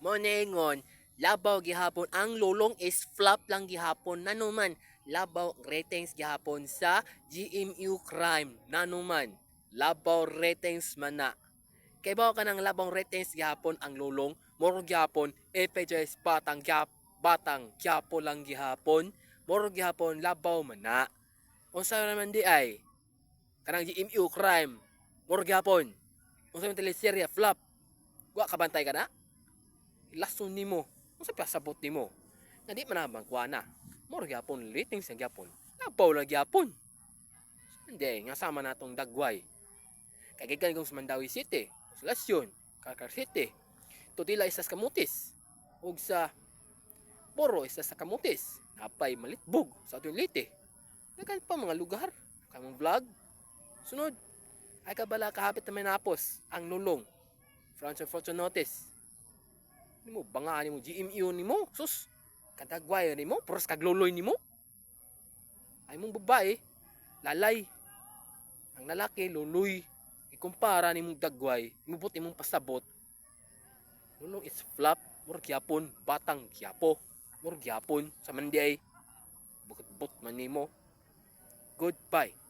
Mo ningon, labaw gihapon ang Lulong is flop lang gihapon, nanuman labaw ratings gihapon sa GMU Crime, nanuman labaw ratings man na. Kay ba ka ng labong ratings gihapon ang Lulong, moro gihapon FHS Batang Gyap, Batang Quiapo lang gihapon, moro gihapon labaw man na. Unsa naman di ay kanang GMU Crime, moro gihapon. Unsa man teleserye flop. Wa kabantay ka na? Lason nimo. Unsa pasabot nimo? Nga di man na kuha na. Moro gihapon ratings ang gihapon. Labaw lang gihapon. Hindi, nga sama natong dagway. Kay gikan kong sa Mandaue City, Consolacion, Carcar City, Tutila isa sa Camotes, ug sa Poro isa sa Camotes, napay Malitbog sa atong Leyte. Daghan pa mga lugar. Kamong vlog. Sunod, ay kabala kahapit na may napos ang Lulong. Front of Fortune Notice. Nimo banga nimo GMU nimo. Sus, kadagway nimo, puros kagluloy nimo. Ay mong babae, lalay. Ang lalaki, luloy. Ikumpara nimong dagway, imubot imong pasabot. Lulong is flop, murag gyapon, Batang Quiapo. Murag gyapon sa Manday. Bukot-but man nimo. Goodbye.